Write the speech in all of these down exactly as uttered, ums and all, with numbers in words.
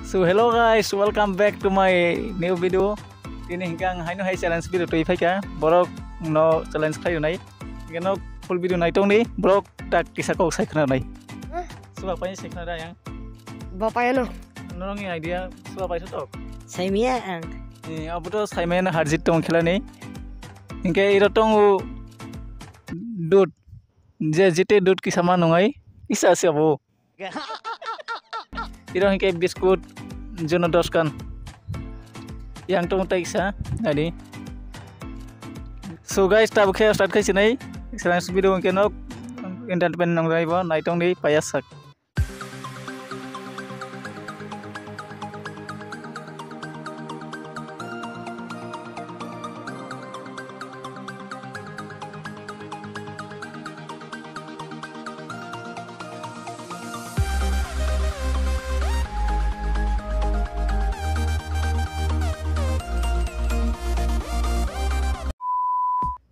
So hello guys, welcome back to my new video. Tini hingke ang haino hai challenge video twi phaikha. Borok no challenge khlai rwnai. Hingke no full video nai tongdi. Borok tak kisa kok sai khna nai. Huh? Suba pai sai khna da yang. Ba pai no. Norong ni idea suba pai so tok. Sai miya ang. Eh, abo to sai miya na harjit tong khela ni. Hingke iro tongo dud. Je jite dud kisa ma nungai. Isa si abo. Iro hingke biscuit jono dos kan. Yang tong tai kisa, adi. So guys, tabuk khe start khai sinai. Srang video hingke nok entertainment nang jai bo, nai tong di paya sak.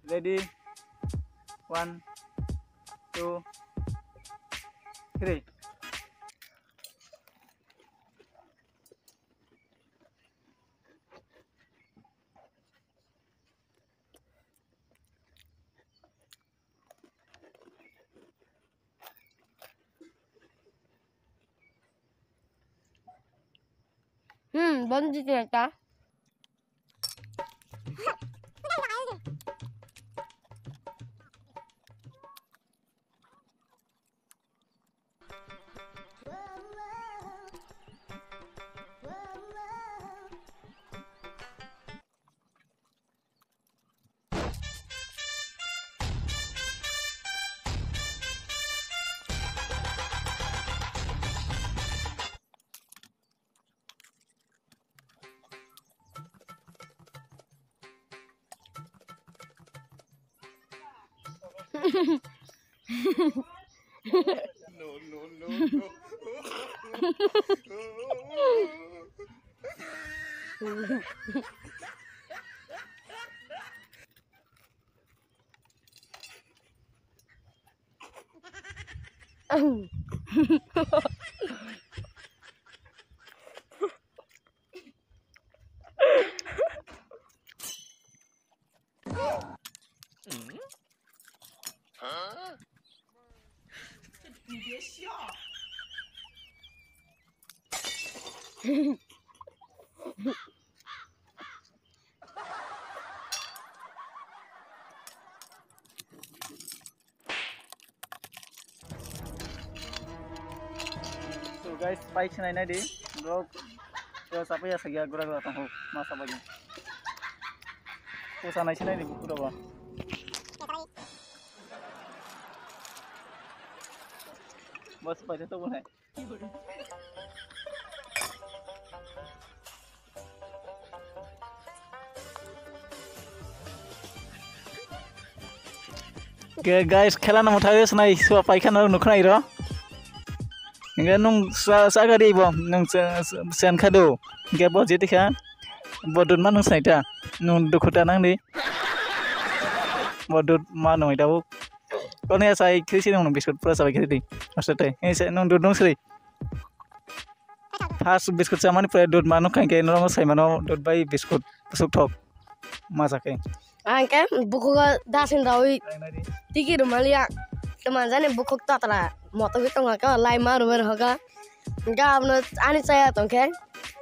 Ready? One, two, three. Hmm, bon jiti ta. No, no, no, no. So guys, pai sinai nai di, bro. Bro, sapai ya sagya gura gura tong ho, ma sapai. Ko sanai sinai di bukura ba. Bas pai to bo nai. Ke guys, khela no motha wis nai suwa paikha no nukhnai ro. Inge nung sa sa gari bo nung sen kha do. Inge bo jiti kha. Bo dun ma nung sai ta. Nung dukhu ta nang di. Bo dun ma nung ita bo. Kone sai khisi nung biscuit pura sabai khiri di. Asta te. Ei se nung dun nung sri. First biscuit chamani pore dud manu khain khe norok sai mano dud bai biscuit suk thok ma sa khe. Ang khe bukhuk o dasin dawi tiki rumaliya. Tuma jani bukhuk tatra moto bi tonga khe lai ma ruber hoga. Ga abno ani chaya tong khe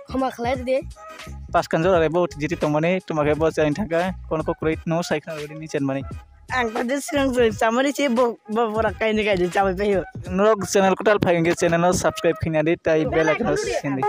khoma khlai di. Pas kanjor are bo jiti tongmani tuma khe bo chai thangkha kono ko kwrwi no sai khna ni chenmani. Ang tadi sigang sigang chamani si bo bo borak kaini kaini chamai payo. Norok channel kwtal phai hwnkhe channel no subscribe khina di tai bell icon no sindi.